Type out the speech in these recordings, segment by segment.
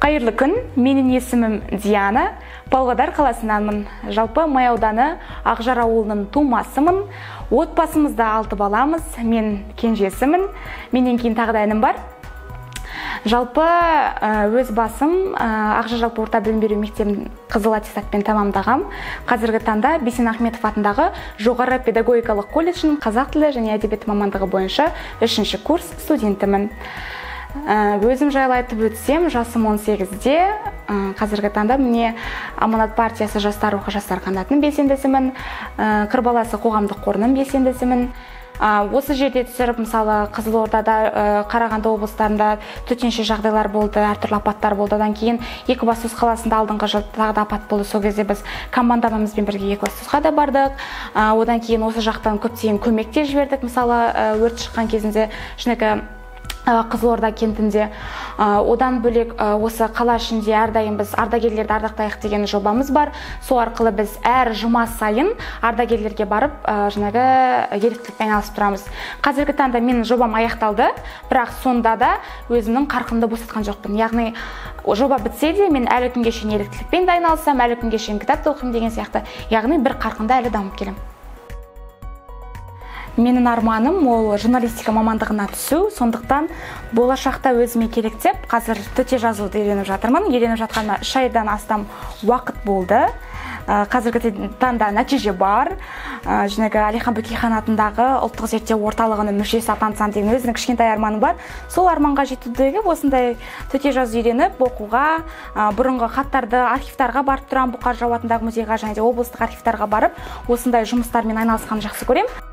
Қайырлы күн, менің есімім Диана, Павлодар қаласынанмын. Жалпы Май ауданы Ақжар ауылының тумасымын. Отбасымызда 6 баламыз, мен кенжесімін, менен кейін тағы да інім бар. Жалпы өз басым Ақжар жалпы орта білім беру мектебін қызыл аттестатпен тамамдағам. Қазіргі таңда Бейсен Ахметов атындағы жоғары педагогикалық колледжінің қазақ тілі және әдебиеті мамандығы бойынша 3-ші курс студентімін. Өзім жайлы айтып өтсем, жасым 18-де, қазіргі таңда міне Аманат партиясы жастар рухы жастар қанатының белсендісімін, Қыр баласы қоғамдық қорының белсендісімін. Осы жерде түсіріп, мысалы, Қызылордада, Қарағанды облыстарында төтенше жағдайлар болды, әртүрлі апаттар болды. Одан кейін Екібастұз қаласында алдыңғы жылы тағы да апат болды. Сол кезде біз командамызбен бірге Екібастұзға да бардық. Одан кейін осы жақтан көптеген көмек те жібердік, мысалы, өрт шыққан кезінде Қызылорда кентінде. Одан бөлек осы қала ішінде әрдайым біз ардагерлерді ардақтайық деген жобамыз бар. Сол арқылы біз әр жұма сайын ардагерлерге барып, жаңағы еріктілікпен айналысып тұрамыз. Қазіргі таңда менің жобам аяқталды, бірақ сонда да өзімнің қарқынды босатқан жоқпын. Яғни жоба бітсе де мен әлі күнге шейін еріктілікпен де айналысамын, әлі күнге шейін кітап та оқимын деген сияқты. Яғни бір қарқында әлі дамып келемін. Менің арманым ол журналистика мамандығына түсу, сондықтан болашақта өзіме керек деп қазір төте жазуды үйреніп жатырмын. Үйреніп жатқаныма 3 айдан астам уақыт болды. Қазіргі таңда нәтиже бар. Жаңағы Әлихан Бөкейхан атындағы ұлттық зерттеу орталығының мүшесі атансам деген өзінің кішкентай арманым бар. Сол арманға жетудегі осындай төте жазу үйреніп, оқуға, бұрынғы хаттарды архивтарға барып тұрамын, Бұқар жырау атындағы музейға және де облыстық архивтарға барып, осындай жұмыстармен айналысқанды жақсы көремін.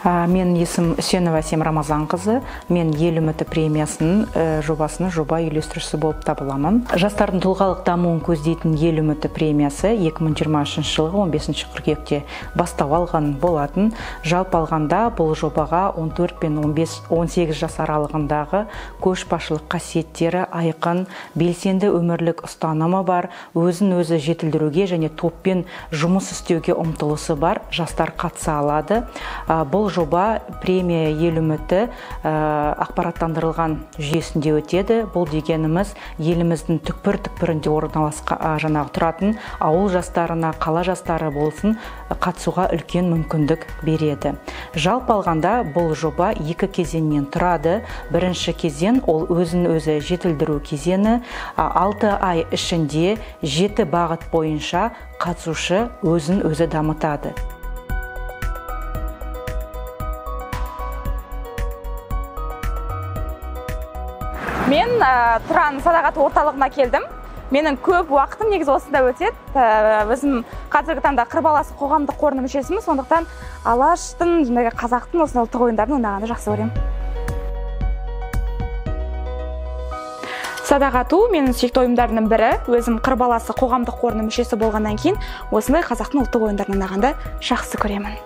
Мен есім Үсенова Әсем Рамазанқызы, мен Ел үміті премиясының жобасының жоба үйлестірушісі болып табыламын. Жастардың тұлғалық дамуын көздейтін Ел үміті премиясы 2023 жылғы 15 қыркүйекте бастау алған болатын. Жалпы алғанда бұл жобаға 14 пен 18 жас аралығындағы көшбасшылық қасиеттері айқын, белсенді өмірлік ұстанымы бар, өзін өзі жетілдіруге және топпен жұмыс істеуге ұмтылысы бар жастар қатыса алады. Бұл жоба премия Ел үміті ақпараттандырылған жүйесінде өтеді. Бұл дегеніміз еліміздің түкпір-түкпірінде орналасқан жаңағы тұратын ауыл жастарына, қала жастары болсын қатысуға үлкен мүмкіндік береді. Жалпы алғанда бұл жоба 2 кезеңнен тұрады. Бірінші кезең ол өзін өзі жетілдіру кезеңі. 6 ай ішінде 7 бағыт бойынша қатысушы өзін өзі дамытады. Мен Тұран садағат орталығына келдім. Менің көп уақытым негізі осында өтеді. Өзім қазіргі таңда Қыр баласы қоғамдық қорының мүшесімін, сондықтан Алаштың, жаңағы қазақтың осындай ұлттық ойындарын ойнағанды жақсы көремін. Садақ ату менің сүйікті ойындарымның бірі. Өзім Қыр баласы қоғамдық қорының мүшесі болғаннан кейін осындай қазақтың ұлттық ойындарын ойнағанды жақсы көремін.